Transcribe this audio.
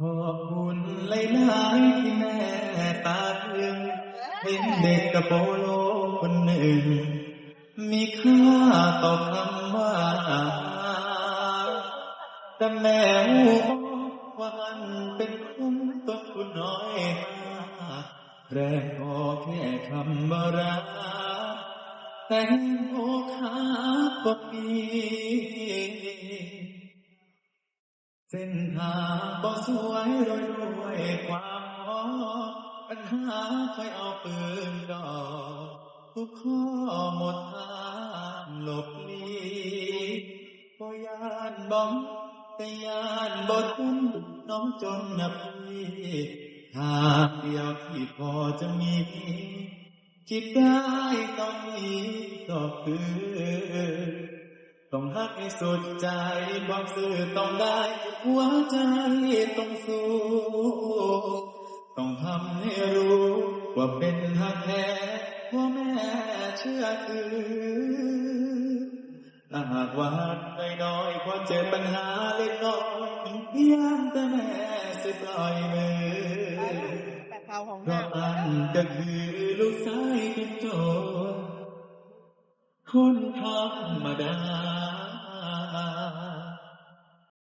ຂອບຄຸນຫຼາຍໆທີ່ແມ່ຕາຕຶງ ເຫັນເດັກກະໂປໂລຄົນໜຶ່ງ ມີຄ່າຕໍ່ຄຳວ່າ ແຕ່ແມ່ຮູ້ບໍ່ວ່າມັນເປັນຄົນຕົວຜູ້ນ້ອຍ ແລະ ຂໍແຄ່ຄຳວ່າຮັກ ແຕ່ເຫັນໂອຄາບໍ່ມີ ເສັ້ນທາງບໍ່ສວຍໂລຍດ້ວຍຄວາມຮອ ບັນຫາໃຜເອົາປືນດອກ ທຸກຂໍ້ໝົດທາງຫຼົບຫຼີ ບໍ່ຢ້ານບໍ່ ແຕ່ຢ້ານບໍ່ທົນ ນ້ອງຈົນນະພີ່ ທາງດຽວທີ່ພໍຈະມີ ຄິດໄດ້ຕອນນີ້ກໍຄື ຕ້ອງຮັກໃຫ້ສຸດໃຈ ບອກຊື່ຕ້ອງໄດ້ ຫົວໃຈຕ້ອງສູ້ ຕ້ອງທຳໃຫ້ຮູ້ວ່າເປັນຮັກແທ້ ພໍ່ແມ່ເຊື່ອຖື ຖ້າຫາກວ່າຮັກນ້ອຍໆ ພໍເຈີບັນຫາເລັກນ້ອຍ ພຽງແຕ່ແມ່ຊິປ່ອຍມື ແປະເປົ່າຂອງ ເພາະອັນກໍຄືລູກຊາຍຄົນຈົນ ຄົນທຳມະດາ.